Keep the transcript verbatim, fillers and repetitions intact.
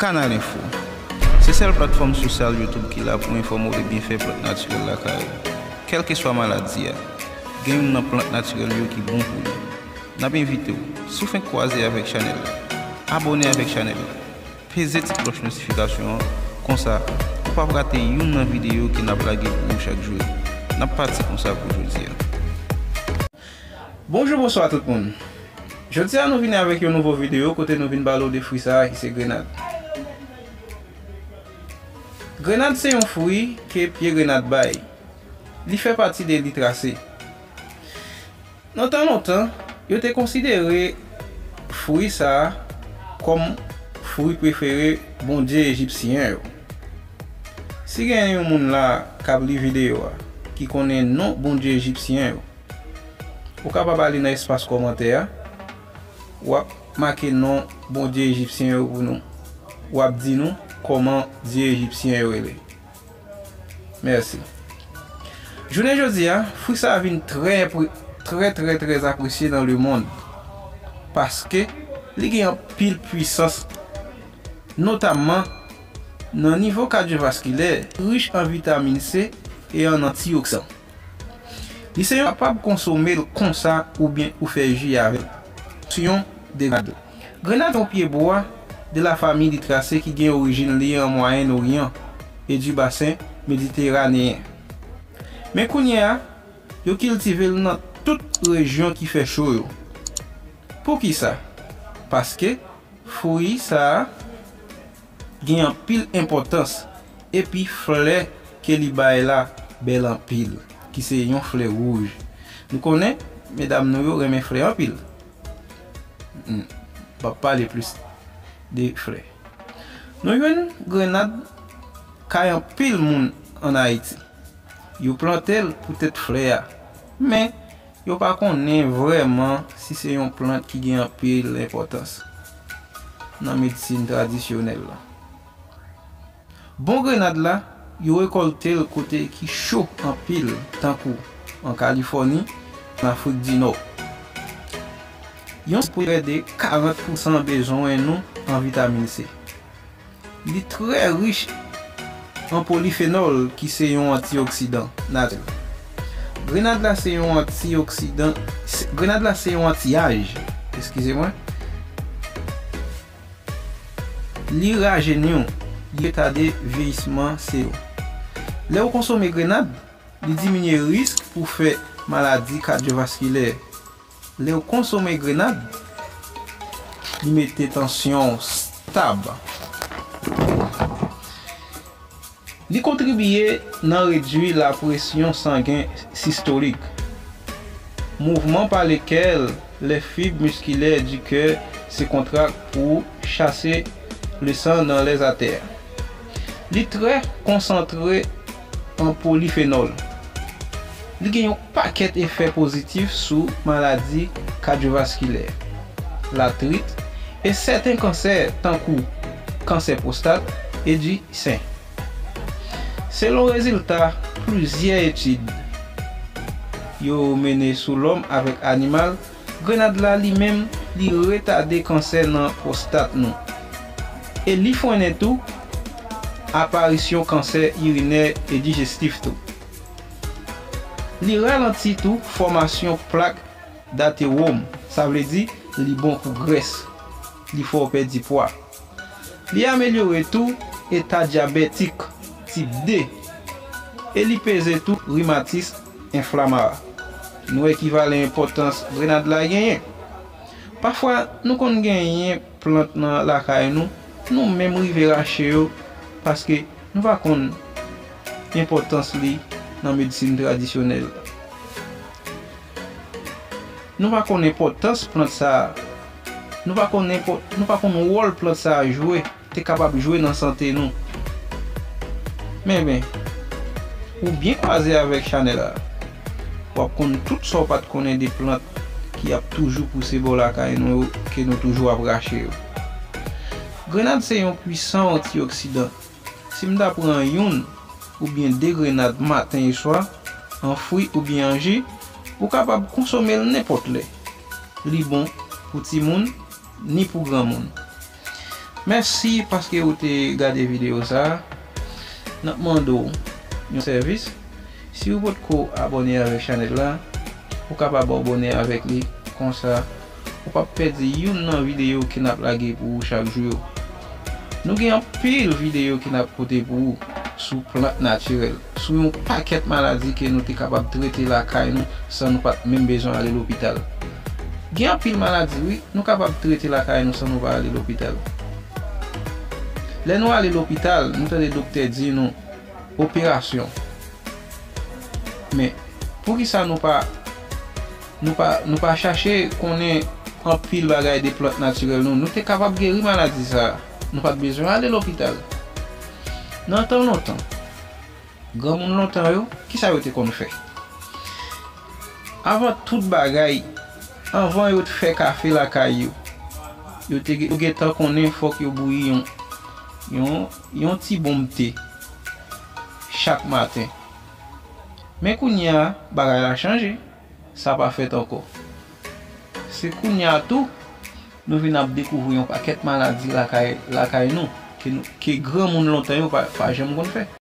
Kanal Enfo. Se sèl platfòm sosyal YouTube ki la pou enfòme w de byenfè plant natirèl lakay ou. Kèlkeswa maladi a, gen youn nan plant natirèl yo ki bon pou li. N ap envite w, si w fenk kwaze avèk chanèl la, abòne avèk chanèl la. Peze ti klòch notifikasyon an, konsa, ou p ap rate youn nan videyo ke n ap lage pou ou chak jou. N ap pati konsa pou jodi a. Bonjou, bonswa tout moun. Jodi a, nou vini avèk yon nouvo videyo kote nou vin pale w de fwi sa a ki se grenad. Grenad se yon fwi ke pye grenad bay. Li fè pati de li trase. Nan tan lontan, yo te konsidere fwi sa a kòm fwi prefere bondye ejipsyen yo. Si gen yon moun la k ap li videyo a ki konnen non bondye ejipsyen yo, ou kapab ale nan espas kòmantè a, w ap make non bondye ejipsyen yo pou nou. W ap di nou kòman dye ejipsyen yo rele. Mèsi. Jounen jodi a, fwi sa a vin trè, trè, trè, trè apresye dans le monde, paske li gen anpil pwisans, notamman nan nivo kadyovaskilè, rich an vitamin C e an antioksidan. Li se yon kapab konsome l konsa oubyen ou fè ji avè l. Syon de grenad. Grenad se yon pyebwa de la famiy Lythracee ki gen orijin li an Mwayen Oryan e di basen mediteraneyen. Men kounye a, yo kiltive l nan tout rejyon ki fè cho yo. Poukisa? Paske fwi sa a gen anpil enpòtans, epi flè ke li bay la bèl anpil, ki se yon flè wouj. Nou konnen, medam nou yo renmen flè anpil. Hmm, m p ap pale plis de flè. Nou jwenn grenad kay anpil moun ann Ayiti. Yo plante l poutèt flè a, men yo pa konnen vrèman si se yon plant ki gen anpil enpòtans nan medsin tradisyonèl la. Bon grenad la, yo rekòlte l kote ki cho anpil, tankou an Kalifòni, an Afrik di Nò. Yon prè de karant pousan bezwen nou an vitamin C. Li trè rich an polifenòl ki se yon antioksidan natirèl. Grenad la se yon antioksidan, se- grenad la se yon antiyaj, eskize mwen. Li rajeni w, li retade vyeyisman se yo. Lè w konsome grenad, li diminye risk pou fè maladi kadyovaskilè. Lè w konsome grenad, li mete tansyon w stab. Li kontribiye nan redwi lapresyon sangen sistolik, mouvman pa le kè, les fibres musculaires du cœur se contractent pour chasser le sang dans les artères. Li trè konsantre an polifenòl. Li gen yon pakèt efè pozitif sou maladi kadyovaskilè, latrit, e sèten kansè, tankou kansè pwostat e di sen. Selon rezilta plizyè etid yo mennen sou lòm avèk animal, grenad la li menm li retade kansè nan pwostat nou. E li frennen tou aparisyon kansè irinè e dijestif tou. Li ralanti tou fòmasyon plak datewòm, sa vle di li bon pou grès, li fè w pèdi pwa. Li amelyore tou eta dyabètik tip de e li peze tou rimatis enflama. Nou wè ki valè enpòtans grenad la genyen. Pafwa, nou konn genyen plant nan lakay nou, nou menm rive rache yo paske nou pa konn enpòtans li nan medsin tradisyonèl. Nou pa konn enpòtans plant sa a. Nou pa konn enpò-, nou pa konn wòl plant sa a jwe, te kapab jwe nan sante nou. Men, men, ou byen kwaze avèk chanèl la. W ap konn tout sa w pa t konnen de plant ki ap toujou pouse bò lakay nou yo, ke nou toujou ap rache yo. Grenad se yon pwisan antioksidan. Si m ta pran youn oubyen de grenad maten e swa, an fwi oubyen an ji, ou kapab konsome l nenpòt lè. Li bon pou timoun, ni pou granmoun. Mèsi paske ou te gade videyo sa a. N ap mande w yon sèvis. Si ou potko abòne avèk chanèl la, ou kapab abòne avèk li. Konsa, ou p ap pèdi youn nan videyo ke n ap lage pou ou chak jou yo. Nou gen anpil videyo ke n ap pote pou ou sou plant natirèl, sou yon pakèt maladi ke nou te kapab trete lakay nou san nou pa t menm bezwen ale lopital. Gen anpil maladi, wi, nou kapab trete lakay nou san nou pa ale lopital. Lè nou ale lopital, nou tande doktè di nou operasyon. Men, poukisa nou pa, nou pa, nou pa chache konnen anpil bagay de plant natirèl nou? Nou te kapab geri maladi sa a. Nou pa t bezwen ale lopital. Nan tan lontan, granmoun lontan yo, kisa yo te konn fè? Avan tout bagay, anvan yo t fè kafe lakay yo, yo te gen, yo gentan konnen fòk yo bouyi yon, yon, yon ti bonm te chak maten. Men kounye a, bagay la chanje. Sa pa fèt ankò. Se kounye a tou, nou vin ap dekouvri yon pakèt maladi lakay, lakay nou, ke nou, ke granmoun lontan yo pa, pa janm konn fè.